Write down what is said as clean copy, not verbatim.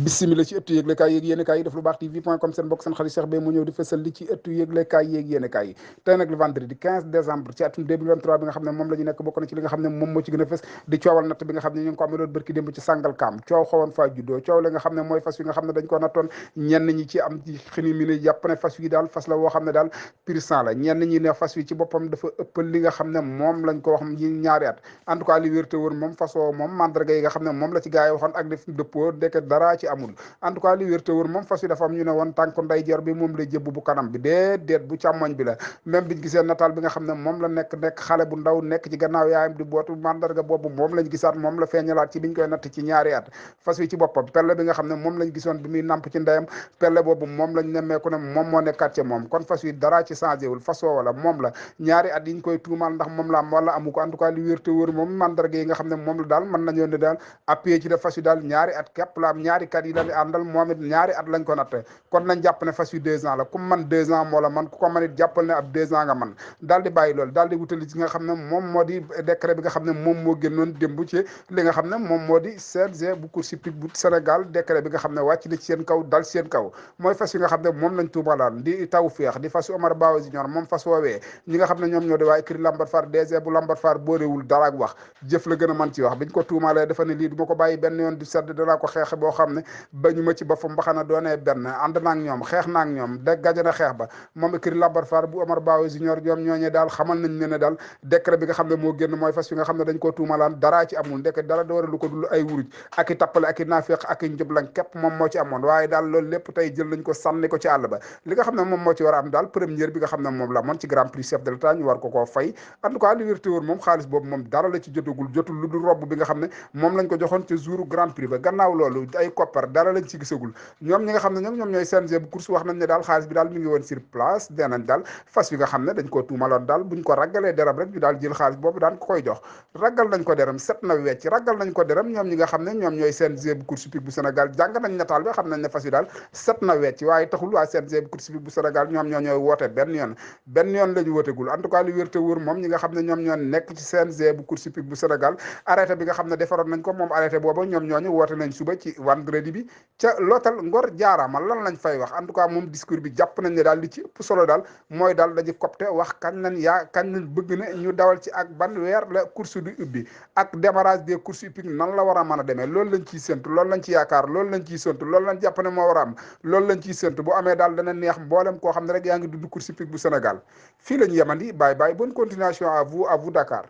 bisimila ci ëttu yëglekaay yéeg yéenekaay yi def lu baax tv.com seen bokk seen xarit Cheikh Beye mu ñëw di fësal li ci ëttu yëglekaay yéeg yéenekaay yi tey nag le vendredi 15 décembre ci atum 2023 bi nga xam ne moom la ñu nekk bokk na ci li nga xam ne moom moo ci gën a fës di coowal natt bi nga xam ne ñu ngi ko amee doon bërki démb ci Sangalkam coow xawoon faa juddoo coow la nga xam ne mooy fas wi nga xam ne dañ ko nattoon ñenn ñi ci am ci xini mi ne jàpp ne fas wi daal fas la woo xam ne daal pur sang la ñenn ñi ne fas wi ci boppam dafa ëppal li nga xam ne moom lañ ko wax ñi ñaari at en tout cas li wér te wër moom fas woo moom mandarga yi nga xam ne moom la ci gars yi waxoon ak def dëppoo deke dara ci amul en tout cas li wér te wër moom fas yi dafa am ñu ne woon tànk ndeyjoor bi moom la jëbb bu kanam bi déet bu càmmoñ bi la même biñ gisee nataal bi nga xam ne moom la nekk xale bu ndaw nekk ci gannaaw yaayam di bootu mandarga boobu moom lañ gisaat moom la feeñalaat ci biñ koy natt ci ñaari at fas yi ci boppam pelle bi nga xam ne moom lañ gisoon bi muy namp ci ndeyam pelle boobu moom lañ nemmeeku ne moom moo nekkaat ci moom kon fas yi dara ci changé wul fas woo wala moom la ñaari at yiñ koy tuumaal ndax moom la am wala amu ko en tout cas li wér te wër moom mandarga yi nga xam ne moom la daal mën nañoo ne daal appuyé ci def fas yi daal ñaari at képp la am ñaari kat yi la di àndal moom it ñaari at lañ ko natt kon nañ jàpp ne fas yu 2 ans la ku man 2 ans moo la man ku ko man it jàppal ne ab 2 ans nga man daal di bàyyi loolu daal di wutali ci nga xam ne moom moo di décret bi nga xam ne moom moo génnoon démb ci li nga xam ne moom moo di CNG bu course hippique bu Sénégal décret bi nga xam ne wàcc na ci seen kaw dal seen kaw mooy fas yi nga xam ne moom lañ tuumalaan di taw feex di fas Omar Bawa Junior moom fas woowee ñi nga xam ne ñoom ñoo di waa écrit Lambat Fall DG bu Lambat Fall booréewul dara ak wax jëf la gën a mën ci wax biñ ko tuumaalee dafa ne lii du ma ko bàyyi benn yoon du sedd danaa ko xeexe boo xam ne bañu ma ci ba fa mbaxana doonee benn ànd naag ñoom xeex naag ñoom de gajana xeex ba moom écrit Lambat Fall bu Omar Bawa Junior ñoom ñooñee daal xamal nañ ne daal décret bi nga xam ne moo génn mooy fas yi nga xam ne dañ koo tuumalaan daraa ci amul ndekk dara da war a lu ko dul ay wuruj ak i tappale ak i naafeq ak i njublañ képp moom moo ci amoon waaye daal loolu lépp tey jël nañ ko sànni ko ci àll ba li nga xam ne moom moo ci war a am daal première bi nga xam ne moom la moon ci grand prix chef de l'état ñu war ko koo fay en tout cas li wér te wóor moom xaalis boobu moom dara la ci jotul lu dul robb bi nga xam ne moom lañ ko joxoon ca jour grand prix ba gannaaw loolu ay koppar dara lañ ci gisagul ñoom ñi nga xam ne ñoom ñooy CNG bu course wax nañ ne daal xaalis bi daal mi ngi woon sur place deenañ daal fas bi nga xam ne dañ koo tuumaloon daal buñ ko raggalee deram rek ñu daal jël xaalis boobu daan ko koy jox raggal nañ ko deram set na wecc raggal nañ ko deram ñoom ñi nga xam ne ñoom ñooy CNG bu course hippique bu Sénégal jàng nañ nataal bi xam nañ ne fas yi daal set na wecc waaye taxul waa CNG bu course hippique bu Sénégal ñoom ñoo ñooy woote benn yoon la ñu wootegul en tout cas li wér te wóor moom ñi nga xam ne ñoom ñoo nekk ci CNG bu course hippique bu Sénégal arrêté bi nga xam ne defaroon nañ ko moom arrêté booba ñoom ñooñu woote nañ suba ci vendredi bi ca lootal Ngor jaaraama lan lañ fay wax en tout cas moom discours bi jàpp nañ ne daal li ci ëpp solo daal mooy daal dañu copte wax kañ lañ bëgg ne ñu dawal ci ak ban weer la course du ubbi ak démarrage des courses hippiques nan la war a mën a demee loolu lañ ciy séntu loolu lañ ci yaakaar loolu lañ ciy séntu loolu lañ jàpp ne moo war a am loolu lañ ciy séntu bu amee daal dana neex mboolem koo xam ne rek yaa ngi dund course hippique bu Sénégal fii la ñu yemandi bye bye bonne continuation à vous Dakar